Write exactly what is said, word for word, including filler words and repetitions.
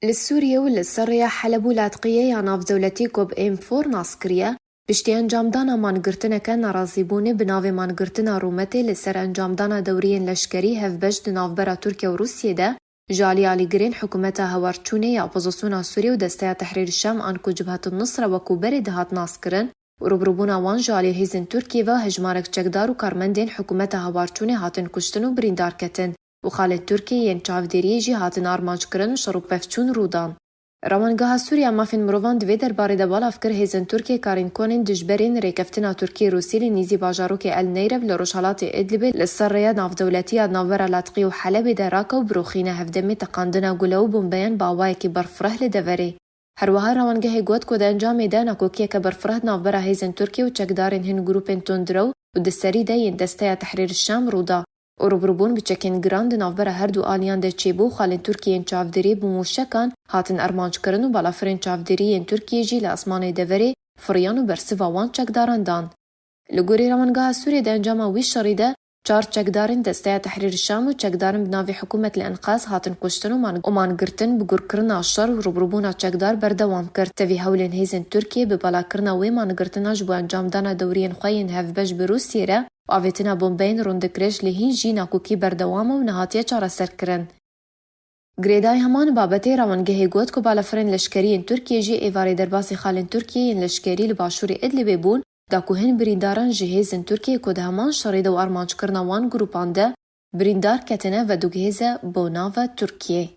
Li Sûriye û li ser rêya Heleb û Latqiyê ya navdewletî ku bi M four nas kiriye, piştî encamdana mangirtineke nerazîbûnê bi navê mangirtina Rûmetê li ser encamdana dewriyên leşkerî hevbeş di navbera Tirkiye û Rûsiyê de, ji alî alîgirên Hikûmeta Hewarçûnê ya Opozisyona Sûriyê û Desteya Tehrîr Şam an ku Cibhet Nusre wekû berê dihat naskirin û rûbirûbûna wan ji alî hêzên Tirkiyê ve hejmarek çekdar û karmendên Hikûmeta Hewarçûnê hatin kuştin û birîndar ketin û xalên Tirkiyê yên çavdêriyê jî hatin armanc kirin û şer û pevçûn rû dan. Rewangeha Sûriya Mafên Mirovan di vê derbarê de belav kir, hêzên Tirkiyê karên konên dijberên rêkeftina Tirkiyê-Rûsî li nîzî bajarokê El Neyrev li rojhelatê Idlibê li ser rêya navdewletî ya navbera Latqî û Helebê de rake û biroxîne hevdemê teqandina gule û bombeyan bi awayekî berfireh li deverê. Her wiha rewangehê got ku di encamê de nakokiyeke berfireh di navbera hêzên Tirkiyê û çekdarên hin grûpên tundrew û di serî de yên Desteya Tehrîr Şam rû da û rûbirûbûn bi çekên giran di navbera her du aliyan de çêbû û xalên Tirkiyê yên çavdêriyê bi mûşekan hatin armanc kirin û balafirên çavdêrî yên Tirkiyê jî li esmanê deverê firiyan û bersiva wan çekdaran dan. Li gorî Rewangeha Sûriyê di encama wî şerî de çar çekdarên Desteya Tehrîr Şam û çekdarên bi navê Hikûmet li Enqaz hatin kuştin û man-, û mangirtin bi gurkirina şer û rûbirûbûna çekdar berdewam kir. Tevî hewlên hêzên Tirkiyê bi balakirina wê mangirtina ji bo encamdana dewriyên xwe yên hevbeş bi Rûsiyê re û avêtina bombeyên rûndikrêj li hîn jî nakokî berdewam e û nehatiye çareserkirin. Girêdayî heman babetê rewangehê got ku balafirên leşkerî yên Tirkiyê jî êvarê derbasî xalên Tirkiyê yên leşkerî li başûrê Idlibê bûn, da ku hin birîndaran ji hêzên Tirkiyê ku di heman şerê de û armanckirina wan grûpan de birîndar ketine ve du hêze bo nava Tirkiyê.